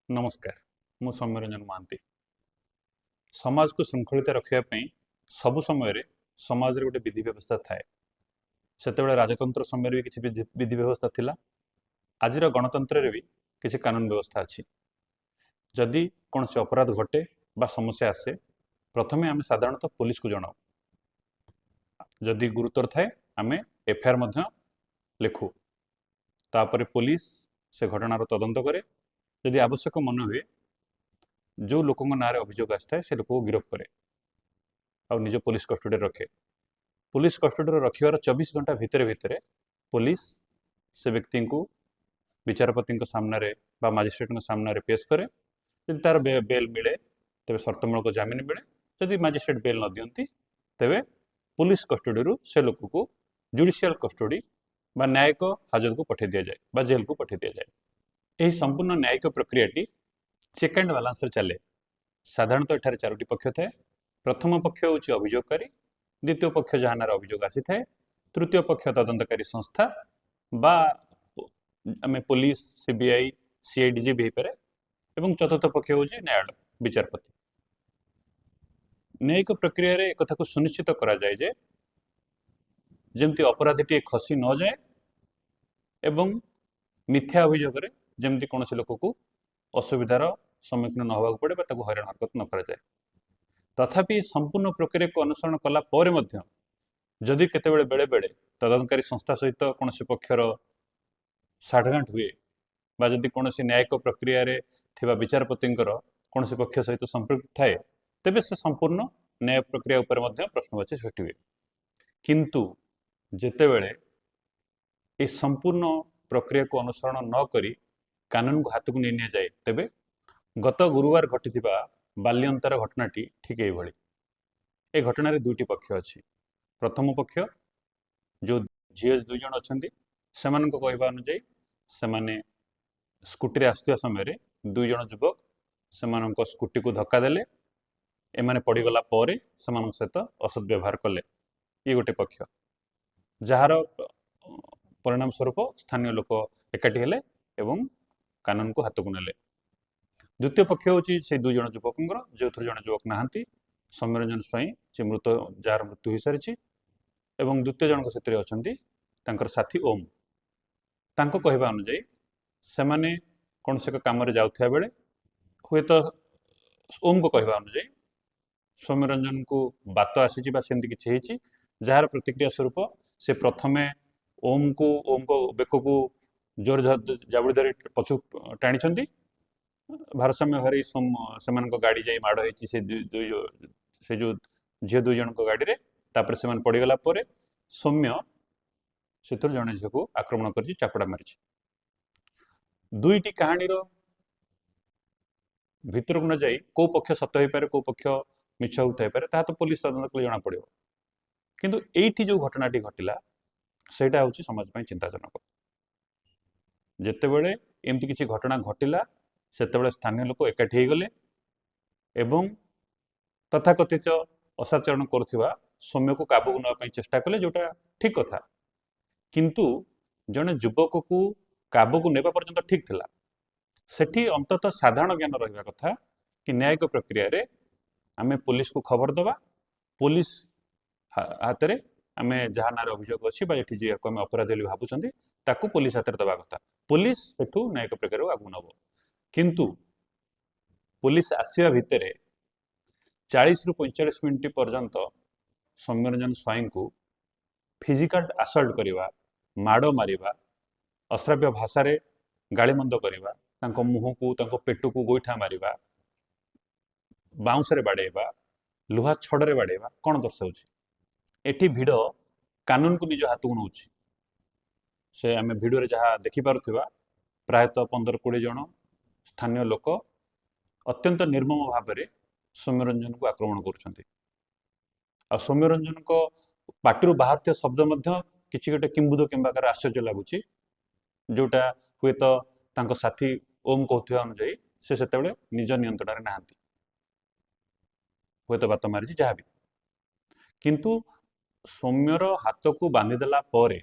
ନମସ୍କାର, ମୁଁ ସୌମ୍ୟରଞ୍ଜନ ମହାନ୍ତି। ସମାଜକୁ ଶୃଙ୍ଖଳିତ ରଖିବା ପାଇଁ ସବୁ ସମୟରେ ସମାଜରେ ଗୋଟେ ବିଧି ବ୍ୟବସ୍ଥା ଥାଏ। ସେତେବେଳେ ରାଜତନ୍ତ୍ର ସମୟରେ ବି କିଛି ବିଧି ବ୍ୟବସ୍ଥା ଥିଲା। ଆଜିର ଗଣତନ୍ତ୍ରରେ ବି କିଛି କାନୁନ ବ୍ୟବସ୍ଥା ଅଛି। ଯଦି କୌଣସି ଅପରାଧ ଘଟେ ବା ସମସ୍ୟା ଆସେ, ପ୍ରଥମେ ଆମେ ସାଧାରଣତଃ ପୋଲିସକୁ ଜଣାଉ। ଯଦି ଗୁରୁତର ଥାଏ, ଆମେ ଏଫଆଇଆର ମଧ୍ୟ ଲେଖୁ। ତାପରେ ପୋଲିସ ସେ ଘଟଣାର ତଦନ୍ତ କରେ। ଯଦି ଆବଶ୍ୟକ ମନେ ହୁଏ, ଯେଉଁ ଲୋକଙ୍କ ନାଁରେ ଅଭିଯୋଗ ଆସିଥାଏ, ସେ ଲୋକକୁ ଗିରଫ କରେ ଆଉ ନିଜ ପୋଲିସ କଷ୍ଟଡିରେ ରଖେ। ପୋଲିସ କଷ୍ଟଡିରେ ରଖିବାର 24 ଘଣ୍ଟା ଭିତରେ ଭିତରେ ପୋଲିସ ସେ ବ୍ୟକ୍ତିଙ୍କୁ ବିଚାରପତିଙ୍କ ସାମ୍ନାରେ ବା ମାଜିଷ୍ଟ୍ରେଟଙ୍କ ସାମ୍ନାରେ ପେଶ କରେ। ଯଦି ତାର ବେଲ୍ ମିଳେ, ତେବେ ସର୍ତ୍ତମୂଳକ ଜାମିନ ମିଳେ। ଯଦି ମାଜିଷ୍ଟ୍ରେଟ ବେଲ୍ ନ ଦିଅନ୍ତି, ତେବେ ପୋଲିସ କଷ୍ଟଡିରୁ ସେ ଲୋକକୁ ଜୁଡ଼ିସିଆଲ କଷ୍ଟଡି ବା ନ୍ୟାୟିକ ହାଜତକୁ ପଠାଇ ଦିଆଯାଏ ବା ଜେଲକୁ ପଠାଇ ଦିଆଯାଏ। ଏହି ସମ୍ପୂର୍ଣ୍ଣ ନ୍ୟାୟିକ ପ୍ରକ୍ରିୟାଟି ଚେକ୍ ଆଣ୍ଡ ବାଲାନ୍ସରେ ଚାଲେ। ସାଧାରଣତଃ ଏଠାରେ ଚାରୋଟି ପକ୍ଷ ଥାଏ। ପ୍ରଥମ ପକ୍ଷ ହେଉଛି ଅଭିଯୋଗକାରୀ, ଦ୍ୱିତୀୟ ପକ୍ଷ ଯାହା ନାଁରେ ଅଭିଯୋଗ ଆସିଥାଏ, ତୃତୀୟ ପକ୍ଷ ତଦନ୍ତକାରୀ ସଂସ୍ଥା ବା ଆମେ ପୋଲିସ, ସିବିଆଇ, ସିଆଇଡି ଯିଏ ବି ହେଇପାରେ ଏବଂ ଚତୁର୍ଥ ପକ୍ଷ ହେଉଛି ନ୍ୟାୟାଳୟ, ବିଚାରପତି। ନ୍ୟାୟିକ ପ୍ରକ୍ରିୟାରେ ଏକଥାକୁ ସୁନିଶ୍ଚିତ କରାଯାଏ ଯେ ଯେମିତି ଅପରାଧୀଟିଏ ଖସି ନଯାଏ ଏବଂ ମିଥ୍ୟା ଅଭିଯୋଗରେ ଯେମିତି କୌଣସି ଲୋକକୁ ଅସୁବିଧାର ସମ୍ମୁଖୀନ ନ ହେବାକୁ ପଡ଼େ ବା ତାକୁ ହଇରାଣ ହରକତ ନ କରାଯାଏ। ତଥାପି ସମ୍ପୂର୍ଣ୍ଣ ପ୍ରକ୍ରିୟାକୁ ଅନୁସରଣ କଲା ପରେ ମଧ୍ୟ ଯଦି କେତେବେଳେ ବେଳେ ବେଳେ ତଦନ୍ତକାରୀ ସଂସ୍ଥା ସହିତ କୌଣସି ପକ୍ଷର ସାଠଗାଣ୍ଠ ହୁଏ ବା ଯଦି କୌଣସି ନ୍ୟାୟିକ ପ୍ରକ୍ରିୟାରେ ଥିବା ବିଚାରପତିଙ୍କର କୌଣସି ପକ୍ଷ ସହିତ ସମ୍ପୃକ୍ତି ଥାଏ, ତେବେ ସେ ସମ୍ପୂର୍ଣ୍ଣ ନ୍ୟାୟ ପ୍ରକ୍ରିୟା ଉପରେ ମଧ୍ୟ ପ୍ରଶ୍ନବାଚୀ ସୃଷ୍ଟି ହୁଏ। କିନ୍ତୁ ଯେତେବେଳେ ଏହି ସମ୍ପୂର୍ଣ୍ଣ ପ୍ରକ୍ରିୟାକୁ ଅନୁସରଣ ନ କରି କାନୁନକୁ ହାତକୁ ନେଇ ନିଆଯାଏ, ତେବେ ଗତ ଗୁରୁବାର ଘଟିଥିବା ବାଲିଅନ୍ତାର ଘଟଣାଟି ଠିକ୍ ଏଇଭଳି। ଏ ଘଟଣାରେ ଦୁଇଟି ପକ୍ଷ ଅଛି। ପ୍ରଥମ ପକ୍ଷ ଯେଉଁ ଝିଅ ଦୁଇ ଜଣ ଅଛନ୍ତି, ସେମାନଙ୍କ କହିବା ଅନୁଯାୟୀ ସେମାନେ ସ୍କୁଟିରେ ଆସୁଥିବା ସମୟରେ ଦୁଇ ଜଣ ଯୁବକ ସେମାନଙ୍କ ସ୍କୁଟିକୁ ଧକ୍କା ଦେଲେ। ଏମାନେ ପଡ଼ିଗଲା ପରେ ସେମାନଙ୍କ ସହିତ ଅସଦ୍ ବ୍ୟବହାର କଲେ। ଇଏ ଗୋଟେ ପକ୍ଷ, ଯାହାର ପରିଣାମ ସ୍ୱରୂପ ସ୍ଥାନୀୟ ଲୋକ ଏକାଠି ହେଲେ ଏବଂ କାନୁନକୁ ହାତକୁ ନେଲେ। ଦ୍ୱିତୀୟ ପକ୍ଷ ହେଉଛି ସେଇ ଦୁଇ ଜଣ ଯୁବକଙ୍କର, ଯେଉଁଥିରୁ ଜଣେ ଯୁବକ ନାହାନ୍ତି, ସୌମ୍ୟରଞ୍ଜନ ସ୍ୱାଇଁ, ସେ ମୃତ, ଯାହାର ମୃତ୍ୟୁ ହୋଇସାରିଛି ଏବଂ ଦ୍ୱିତୀୟ ଜଣଙ୍କ ସେଥିରେ ଅଛନ୍ତି ତାଙ୍କର ସାଥୀ ଓମ୍। ତାଙ୍କ କହିବା ଅନୁଯାୟୀ ସେମାନେ କୌଣସି ଏକ କାମରେ ଯାଉଥିବା ବେଳେ ହୁଏତ ଓମ୍ଙ୍କ କହିବା ଅନୁଯାୟୀ ସୌମ୍ୟରଞ୍ଜନଙ୍କୁ ବାତ ଆସିଛି ବା ସେମିତି କିଛି ହେଇଛି, ଯାହାର ପ୍ରତିକ୍ରିୟା ସ୍ୱରୂପ ସେ ପ୍ରଥମେ ଓମ୍କୁ, ଓମ୍ଙ୍କ ବେକକୁ ଜୋର ଜାବୁଡ଼ି ଧରି ପଛକୁ ଟାଣିଛନ୍ତି। ଭାରସାମ୍ୟ ହରାଇ ସେମାନଙ୍କ ଗାଡ଼ି ଯାଇ ମାଡ଼ ହେଇଛି ସେ ଦୁଇ ସେ ଯେଉଁ ଝିଅ ଦୁଇ ଜଣଙ୍କ ଗାଡ଼ିରେ। ତାପରେ ସେମାନେ ପଡ଼ିଗଲା ପରେ ସୌମ୍ୟ ସେଥିରୁ ଜଣେ ଝିଅକୁ ଆକ୍ରମଣ କରିଛି, ଚାପୁଡ଼ା ମାରିଛି। ଦୁଇଟି କାହାଣୀର ଭିତରକୁ ନ ଯାଇ କୋଉ ପକ୍ଷ ସତ ହେଇପାରେ, କୋଉ ପକ୍ଷ ମିଛ ହୋଇଥାଇପାରେ, ତାହା ତ ପୋଲିସ ତଦନ୍ତ କଲେ ଜଣାପଡ଼ିବ। କିନ୍ତୁ ଏଇଠି ଯେଉଁ ଘଟଣାଟି ଘଟିଲା, ସେଇଟା ହେଉଛି ସମାଜ ପାଇଁ ଚିନ୍ତାଜନକ। ଯେତେବେଳେ ଏମିତି କିଛି ଘଟଣା ଘଟିଲା, ସେତେବେଳେ ସ୍ଥାନୀୟ ଲୋକ ଏକାଠି ହେଇଗଲେ ଏବଂ ତଥାକଥିତ ଅସଦାଚରଣ କରୁଥିବା ସୌମ୍ୟକୁ କାବୁକୁ ନେବା ପାଇଁ ଚେଷ୍ଟା କଲେ, ଯୋଉଟା ଠିକ କଥା। କିନ୍ତୁ ଜଣେ ଯୁବକକୁ କାବୁକୁ ନେବା ପର୍ଯ୍ୟନ୍ତ ଠିକ ଥିଲା। ସେଠି ଅନ୍ତତଃ ସାଧାରଣ ଜ୍ଞାନ ରହିବା କଥା କି ନ୍ୟାୟିକ ପ୍ରକ୍ରିୟାରେ ଆମେ ପୋଲିସକୁ ଖବର ଦେବା, ପୋଲିସ ହାତରେ ଆମେ ଯାହା ନାଁରେ ଅଭିଯୋଗ ଅଛି ବା ଏଠି ଯିଏକୁ ଆମେ ଅପରାଧୀ ବୋଲି ଭାବୁଛନ୍ତି, ତାକୁ ପୋଲିସ ହାତରେ ଦେବା କଥା। ପୋଲିସ ସେଠୁ ନ୍ୟାୟିକ ପ୍ରକ୍ରିୟାକୁ ଆଗକୁ ନେବ। କିନ୍ତୁ ପୋଲିସ ଆସିବା ଭିତରେ 40ରୁ 45 ମିନିଟ୍ ପର୍ଯ୍ୟନ୍ତ ସୌମ୍ୟରଞ୍ଜନ ସ୍ୱାଇଁଙ୍କୁ ଫିଜିକାଲ ଆସଲ୍ଟ କରିବା, ମାଡ଼ ମାରିବା, ଅଶ୍ରାବ୍ୟ ଭାଷାରେ ଗାଳିମନ୍ଦ କରିବା, ତାଙ୍କ ମୁହଁକୁ, ତାଙ୍କ ପେଟକୁ ଗୋଇଠା ମାରିବା, ବାଉଁଶରେ ବାଡ଼େଇବା, ଲୁହା ଛଡ଼ରେ ବାଡ଼େଇବା କ'ଣ ଦର୍ଶାଉଛି? ଏଠି ଭିଡ଼ କାନୁନକୁ ନିଜ ହାତକୁ ନେଉଛି। ସେ ଆମେ ଭିଡ଼ିଓରେ ଯାହା ଦେଖିପାରୁଥିବା, ପ୍ରାୟତଃ 15-20 ଜଣ ସ୍ଥାନୀୟ ଲୋକ ଅତ୍ୟନ୍ତ ନିର୍ମମ ଭାବରେ ସୌମ୍ୟରଞ୍ଜନକୁ ଆକ୍ରମଣ କରୁଛନ୍ତି। ଆଉ ସୌମ୍ୟରଞ୍ଜନଙ୍କ ପାଟିରୁ ବାହାରୁଥିବା ଶବ୍ଦ ମଧ୍ୟ କିଛି ଗୋଟେ କିମ୍ବୁଦ କିମ୍ବାକାର ଆଶ୍ଚର୍ଯ୍ୟ ଲାଗୁଛି, ଯୋଉଟା ହୁଏତ ତାଙ୍କ ସାଥୀ ଓମ୍ କହୁଥିବା ଅନୁଯାୟୀ ସେ ସେତେବେଳେ ନିଜ ନିୟନ୍ତ୍ରଣରେ ନାହାନ୍ତି, ହୁଏତ ବାତ ମାରିଛି, ଯାହା ବି। କିନ୍ତୁ ସୌମ୍ୟର ହାତକୁ ବାନ୍ଧିଦେଲା ପରେ,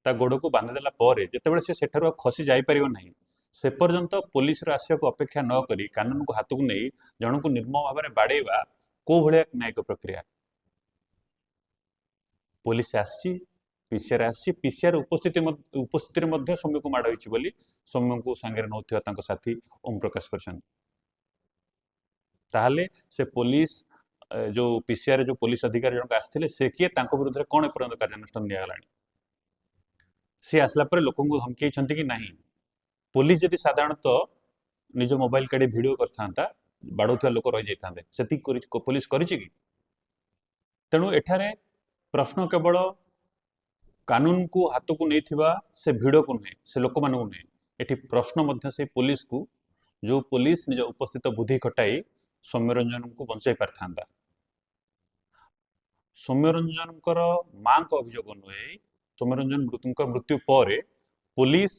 ତା ଗୋଡ଼କୁ ବାନ୍ଧିଦେଲା ପରେ, ଯେତେବେଳେ ସେ ସେଠାରୁ ଆଉ ଖସି ଯାଇପାରିବ ନାହିଁ, ସେ ପର୍ଯ୍ୟନ୍ତ ପୋଲିସର ଆସିବାକୁ ଅପେକ୍ଷା ନ କରି କାନୁନକୁ ହାତକୁ ନେଇ ଜଣକୁ ନିର୍ମମ ଭାବରେ ବାଡ଼େଇବା କୋଉ ଭଳିଆ ନ୍ୟାୟିକ ପ୍ରକ୍ରିୟା? ପୋଲିସ ଆସିଛି, ପିସିଆର ଆସିଛି, ପିସିଆର ଉପସ୍ଥିତିରେ ମଧ୍ୟ ସୌମ୍ୟକୁ ମାଡ଼ ହେଇଛି ବୋଲି ସୌମ୍ୟଙ୍କୁ ସାଙ୍ଗରେ ନେଉଥିବା ତାଙ୍କ ସାଥୀ ଓମ୍ ପ୍ରକାଶ କରିଛନ୍ତି। ତାହେଲେ ସେ ପୋଲିସ, ଯୋଉ ପିସିଆର ଯୋଉ ପୋଲିସ ଅଧିକାରୀ ଜଣକ ଆସିଥିଲେ, ସେ କିଏ? ତାଙ୍କ ବିରୁଦ୍ଧରେ କ'ଣ ଏପର୍ଯ୍ୟନ୍ତ କାର୍ଯ୍ୟାନୁଷ୍ଠାନ ନିଆଗଲାଣି? ସିଏ ଆସିଲା ପରେ ଲୋକଙ୍କୁ ଧମକେଇଛନ୍ତି କି ନାହିଁ? ପୋଲିସ ଯଦି ସାଧାରଣତଃ ନିଜ ମୋବାଇଲ କାଢ଼ି ଭିଡ଼ିଓ କରିଥାନ୍ତା, ବାଡ଼ଉଥିବା ଲୋକ ରହିଯାଇଥାନ୍ତେ। ସେତିକି ପୋଲିସ କରିଛି କି? ତେଣୁ ଏଠାରେ ପ୍ରଶ୍ନ କେବଳ କାନୁନକୁ ହାତକୁ ନେଇଥିବା ସେ ଭିଡ଼କୁ ନୁହେଁ, ସେ ଲୋକମାନଙ୍କୁ ନୁହେଁ। ଏଠି ପ୍ରଶ୍ନ ମଧ୍ୟ ସେଇ ପୋଲିସକୁ, ଯୋଉ ପୋଲିସ ନିଜ ଉପସ୍ଥିତ ବୁଦ୍ଧି ଖଟାଇ ସୌମ୍ୟରଞ୍ଜନଙ୍କୁ ବଞ୍ଚାଇ ପାରିଥାନ୍ତା। ସୌମ୍ୟରଞ୍ଜନଙ୍କର ମାଙ୍କ ଅଭିଯୋଗ ଅନୁଯାୟୀ ସୌମ୍ୟରଞ୍ଜନ ମୃତଙ୍କ ମୃତ୍ୟୁ ପରେ ପୋଲିସ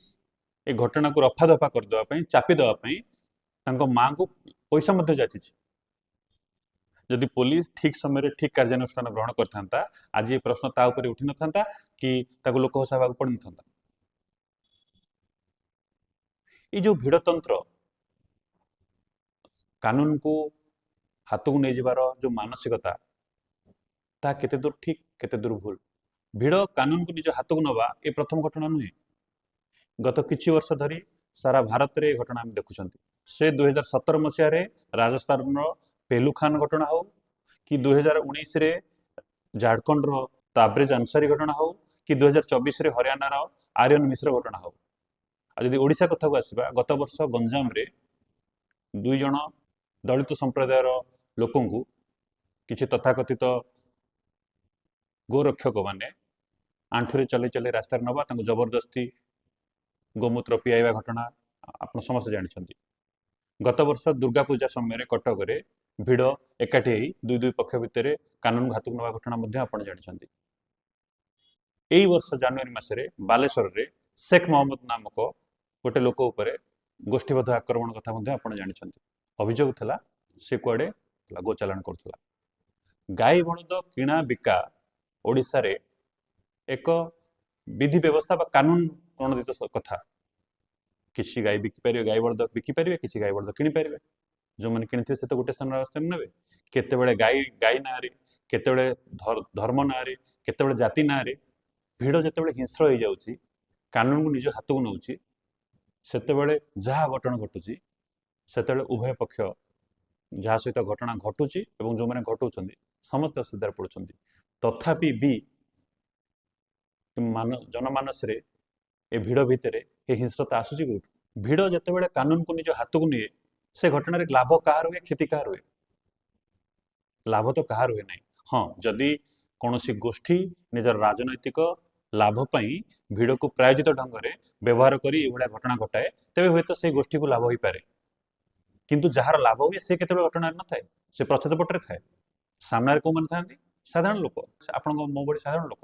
ଏ ଘଟଣାକୁ ରଫାଦଫା କରିଦେବା ପାଇଁ, ଚାପି ଦେବା ପାଇଁ ତାଙ୍କ ମାଙ୍କୁ ପଇସା ମଧ୍ୟ ଯାଚିଛି। ଯଦି ପୋଲିସ ଠିକ ସମୟରେ ଠିକ କାର୍ଯ୍ୟାନୁଷ୍ଠାନ ଗ୍ରହଣ କରିଥାନ୍ତା, ଆଜି ଏ ପ୍ରଶ୍ନ ତା ଉପରେ ଉଠିନଥାନ୍ତା କି ତାକୁ ଲୋକ ହସା ହେବାକୁ ପଡ଼ିନଥାନ୍ତା। ଏଇ ଯୋଉ ଭିଡ଼ତନ୍ତ୍ର, କାନୁନକୁ ହାତକୁ ନେଇଯିବାର ଯୋଉ ମାନସିକତା, ତାହା କେତେ ଦୂର ଠିକ, କେତେ ଦୂର ଭୁଲ? ଭିଡ଼ କାନୁନକୁ ନିଜ ହାତକୁ ନେବା ଏ ପ୍ରଥମ ଘଟଣା ନୁହେଁ। ଗତ କିଛି ବର୍ଷ ଧରି ସାରା ଭାରତରେ ଏ ଘଟଣା ଆମେ ଦେଖୁଛନ୍ତି। ସେ 2017 ମସିହାରେ ରାଜସ୍ଥାନର ପେଲୁ ଖାନ ଘଟଣା ହଉ କି 2019ରେ ଝାଡ଼ଖଣ୍ଡର ତାବ୍ରେଜ ଅନସାରୀ ଘଟଣା ହଉ କି 2024ରେ ହରିୟାଣାର ଆର୍ୟନ ମିଶ୍ର ଘଟଣା ହଉ। ଆଉ ଯଦି ଓଡ଼ିଶା କଥାକୁ ଆସିବା, ଗତ ବର୍ଷ ଗଞ୍ଜାମରେ 2 ଜଣ ଦଳିତ ସମ୍ପ୍ରଦାୟର ଲୋକଙ୍କୁ କିଛି ତଥାକଥିତ ଗୋରକ୍ଷକମାନେ ଆଣ୍ଠୁରେ ଚଲେଇ ଚଲେଇ ରାସ୍ତାରେ ନେବା, ତାଙ୍କୁ ଜବରଦସ୍ତି ଗୋମୂତ୍ର ପିଆଇବା ଘଟଣା ଆପଣ ସମସ୍ତେ ଜାଣିଛନ୍ତି। ଗତ ବର୍ଷ ଦୁର୍ଗା ପୂଜା ସମୟରେ କଟକରେ ଭିଡ଼ ଏକାଠି ହେଇ ଦୁଇ ଦୁଇ ପକ୍ଷ ଭିତରେ କାନୁନକୁ ହାତକୁ ନେବା ଘଟଣା ମଧ୍ୟ ଆପଣ ଜାଣିଛନ୍ତି। ଏଇ ବର୍ଷ ଜାନୁଆରୀ ମାସରେ ବାଲେଶ୍ୱରରେ ଶେଖ ମହମ୍ମଦ ନାମକ ଗୋଟେ ଲୋକ ଉପରେ ଗୋଷ୍ଠୀବଦ୍ଧ ଆକ୍ରମଣ କଥା ମଧ୍ୟ ଆପଣ ଜାଣିଛନ୍ତି। ଅଭିଯୋଗ ଥିଲା, ସେ କୁଆଡ଼େ ଗୋଚାଲାଣ କରୁଥିଲା। ଗାଈ ବଳଦ କିଣା ବିକା ଓଡ଼ିଶାରେ ଏକ ବିଧି ବ୍ୟବସ୍ଥା ବା କାନୁନ ପ୍ରଣୋଦିତ କଥା। କିଛି ଗାଈ ବିକିପାରିବେ, ଗାଈ ବଳଦ ବିକିପାରିବେ, କିଛି ଗାଈ ବଳଦ କିଣିପାରିବେ। ଯେଉଁମାନେ କିଣିଥିବେ, ସେ ତ ଗୋଟେ ସ୍ଥାନରେ ସ୍ଥାନ ନେବେ। କେତେବେଳେ ଗାଈ ଗାଈ ନାଁରେ, କେତେବେଳେ ଧର୍ମ ନାଁରେ, କେତେବେଳେ ଜାତି ନାଁରେ ଭିଡ଼ ଯେତେବେଳେ ହିଂସ୍ର ହେଇଯାଉଛି, କାନୁନକୁ ନିଜ ହାତକୁ ନେଉଛି, ସେତେବେଳେ ଯାହା ଘଟଣା ଘଟୁଛି, ସେତେବେଳେ ଉଭୟ ପକ୍ଷ, ଯାହା ସହିତ ଘଟଣା ଘଟୁଛି ଏବଂ ଯେଉଁମାନେ ଘଟଉଛନ୍ତି, ସମସ୍ତେ ଅସୁବିଧାରେ ପଡ଼ୁଛନ୍ତି। ତଥାପି ବି ଜନମାନସରେ ଏ ଭିଡ଼ ଭିତରେ ଏ ହିଂସ୍ରତା ଆସୁଛି କୋଉଠୁ? ଭିଡ଼ ଯେତେବେଳେ କାନୁନକୁ ନିଜ ହାତକୁ ନିଏ, ସେ ଘଟଣାରେ ଲାଭ କାହାର ହୁଏ, କ୍ଷତି କାହାର ହୁଏ? ଲାଭ ତ କାହାର ହୁଏ ନାହିଁ। ହଁ, ଯଦି କୌଣସି ଗୋଷ୍ଠୀ ନିଜର ରାଜନୈତିକ ଲାଭ ପାଇଁ ଭିଡ଼କୁ ପ୍ରାୟୋଜିତ ଢଙ୍ଗରେ ବ୍ୟବହାର କରି ଏଇଭଳିଆ ଘଟଣା ଘଟାଏ, ତେବେ ହୁଏତ ସେଇ ଗୋଷ୍ଠୀକୁ ଲାଭ ହୋଇପାରେ। କିନ୍ତୁ ଯାହାର ଲାଭ ହୁଏ, ସେ କେତେବେଳେ ଘଟଣାରେ ନଥାଏ, ସେ ପ୍ରଚ୍ଛଦପଟରେ ଥାଏ। ସାମ୍ନାରେ କୋଉମାନେ ଥାନ୍ତି? ସାଧାରଣ ଲୋକ, ଆପଣଙ୍କ ମୋ ଭଳି ସାଧାରଣ ଲୋକ,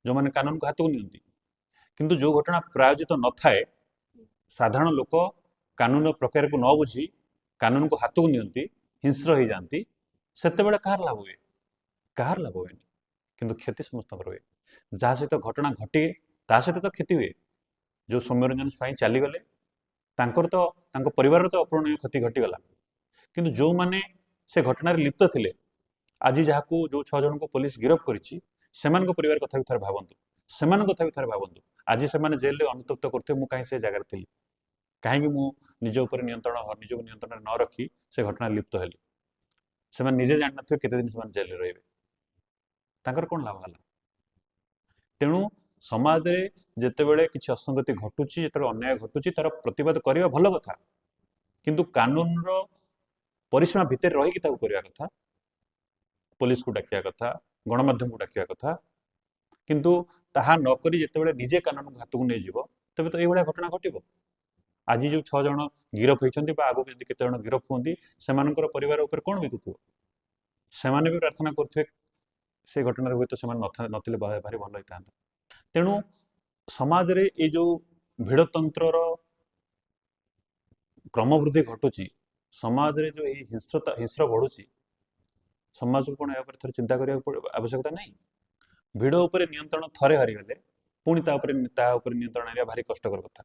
ଯେଉଁମାନେ କାନୁନକୁ ହାତକୁ ନିଅନ୍ତି। କିନ୍ତୁ ଯୋଉ ଘଟଣା ପ୍ରାୟୋଜିତ ନଥାଏ, ସାଧାରଣ ଲୋକ କାନୁନର ପ୍ରକ୍ରିୟାକୁ ନ ବୁଝି କାନୁନକୁ ହାତକୁ ନିଅନ୍ତି, ହିଂସ୍ର ହେଇଯାଆନ୍ତି, ସେତେବେଳେ କାହାର ଲାଭ ହୁଏ? କାହାର ଲାଭ ହୁଏନି, କିନ୍ତୁ କ୍ଷତି ସମସ୍ତଙ୍କର ହୁଏ। ଯାହା ସହିତ ଘଟଣା ଘଟେ, ତା ସହିତ ତ କ୍ଷତି ହୁଏ। ଯୋଉ ସୌମ୍ୟରଞ୍ଜନ ସ୍ୱାଇଁ ଚାଲିଗଲେ, ତାଙ୍କର ତ, ତାଙ୍କ ପରିବାରର ତ ଅପୂରଣୀୟ କ୍ଷତି ଘଟିଗଲା। କିନ୍ତୁ ଯୋଉମାନେ ସେ ଘଟଣାରେ ଲିପ୍ତ ଥିଲେ, ଆଜି ଯାହାକୁ ଯୋଉ 6 ଜଣଙ୍କୁ ପୋଲିସ ଗିରଫ କରିଛି, ସେମାନଙ୍କ ପରିବାର କଥା ବି ଥରେ ଭାବନ୍ତୁ, ସେମାନଙ୍କ କଥା ବି ଥରେ ଭାବନ୍ତୁ। ଆଜି ସେମାନେ ଜେଲରେ ଅନୁତପ୍ତ କରୁଥିବେ, ମୁଁ କାହିଁ ସେ ଜାଗାରେ ଥିଲି? କାହିଁକି ମୁଁ ନିଜ ଉପରେ ନିୟନ୍ତ୍ରଣ, ନିଜକୁ ନିୟନ୍ତ୍ରଣରେ ନ ରଖି ସେ ଘଟଣାରେ ଲିପ୍ତ ହେଲି? ସେମାନେ ନିଜେ ଜାଣିନଥିବେ କେତେ ଦିନ ସେମାନେ ଜେଲରେ ରହିବେ। ତାଙ୍କର କ'ଣ ଲାଭ ହେଲା? ତେଣୁ ସମାଜରେ ଯେତେବେଳେ କିଛି ଅସଙ୍ଗତି ଘଟୁଛି, ଯେତେବେଳେ ଅନ୍ୟାୟ ଘଟୁଛି, ତାର ପ୍ରତିବାଦ କରିବା ଭଲ କଥା। କିନ୍ତୁ କାନୁନର ପରିସୀମା ଭିତରେ ରହିକି ତାକୁ କରିବା କଥା। ପୋଲିସକୁ ଡାକିବା କଥା, ଗଣମାଧ୍ୟମକୁ ଡାକିବା କଥା। କିନ୍ତୁ ତାହା ନକରି ଯେତେବେଳେ ନିଜେ କାନୁନକୁ ହାତକୁ ନେଇଯିବ, ତେବେ ତ ଏଇଭଳିଆ ଘଟଣା ଘଟିବ। ଆଜି ଯୋଉ 6 ଜଣ ଗିରଫ ହେଇଛନ୍ତି ବା ଆଗକୁ ଯଦି କେତେ ଜଣ ଗିରଫ ହୁଅନ୍ତି, ସେମାନଙ୍କର ପରିବାର ଉପରେ କ'ଣ ବିତୁଥିବ? ସେମାନେ ବି ପ୍ରାର୍ଥନା କରୁଥିବେ, ସେ ଘଟଣାରେ ହୁଏତ ସେମାନେ ନଥିଲେ ଭାରି ଭଲ ହେଇଥାନ୍ତା। ତେଣୁ ସମାଜରେ ଏଇ ଯୋଉ ଭିଡ଼ତନ୍ତ୍ରର କ୍ରମବୃଦ୍ଧି ଘଟୁଛି, ସମାଜରେ ଯୋଉ ଏଇ ହିଂସ୍ରତା, ହିଂସ୍ର ବଢୁଛି, ସମାଜକୁ କ'ଣ ଏହା ଉପରେ ଥରେ ଚିନ୍ତା କରିବାକୁ ଆବଶ୍ୟକତା ନାହିଁ? ଭିଡ଼ ଉପରେ ନିୟନ୍ତ୍ରଣ ଥରେ ହାରିଗଲେ ପୁଣି ତା ଉପରେ ନିୟନ୍ତ୍ରଣ ଆଣିବା ଭାରି କଷ୍ଟକର କଥା।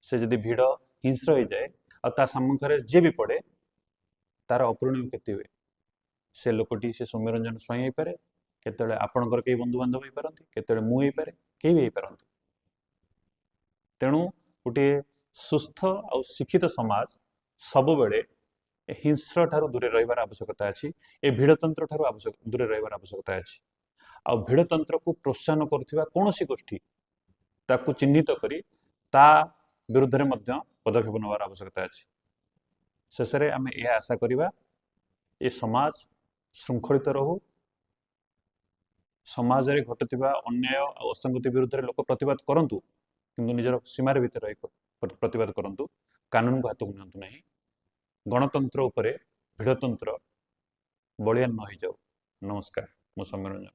ସେ ଯଦି ଭିଡ଼ ହିଂସ୍ର ହେଇଯାଏ ଆଉ ତା ସମ୍ମୁଖରେ ଯିଏ ବି ପଡ଼େ, ତାର ଅପୂରଣୀୟ କ୍ଷତି ହୁଏ। ସେ ଲୋକଟି ସେ ସୌମ୍ୟରଞ୍ଜନ ସ୍ୱାଇଁ ହେଇପାରେ, କେତେବେଳେ ଆପଣଙ୍କର କେହି ବନ୍ଧୁବାନ୍ଧବ ହେଇପାରନ୍ତି, କେତେବେଳେ ମୁଁ ହେଇପାରେ, କେହି ବି ହେଇପାରନ୍ତି। ତେଣୁ ଗୋଟିଏ ସୁସ୍ଥ ଆଉ ଶିକ୍ଷିତ ସମାଜ ସବୁବେଳେ ଏ ହିଂସ୍ର ଠାରୁ ଦୂରେ ରହିବାର ଆବଶ୍ୟକତା ଅଛି, ଏ ଭିଡ଼ତନ୍ତ୍ର ଠାରୁ ଦୂରେ ରହିବାର ଆବଶ୍ୟକତା ଅଛି। ଆଉ ଭିଡ଼ତନ୍ତ୍ରକୁ ପ୍ରୋତ୍ସାହନ କରୁଥିବା କୌଣସି ଗୋଷ୍ଠୀ, ତାକୁ ଚିହ୍ନିତ କରି ତା ବିରୁଦ୍ଧରେ ମଧ୍ୟ ପଦକ୍ଷେପ ନେବାର ଆବଶ୍ୟକତା ଅଛି। ଶେଷରେ ଆମେ ଏହା ଆଶା କରିବା, ଏ ସମାଜ ଶୃଙ୍ଖଳିତ ରହୁ। ସମାଜରେ ଘଟୁଥିବା ଅନ୍ୟାୟ ଆଉ ଅସଙ୍ଗତି ବିରୁଦ୍ଧରେ ଲୋକ ପ୍ରତିବାଦ କରନ୍ତୁ, କିନ୍ତୁ ନିଜର ସୀମାରେ ଭିତରେ ରହି ପ୍ରତିବାଦ କରନ୍ତୁ। କାନୁନକୁ ହାତକୁ ନିଅନ୍ତୁ ନାହିଁ। ଗଣତନ୍ତ୍ର ଉପରେ ଭିଡ଼ତନ୍ତ୍ର ବଳିଆନ ନ ହେଇଯାଉ। ନମସ୍କାର, ମୁଁ ସୌମ୍ୟରଞ୍ଜନ।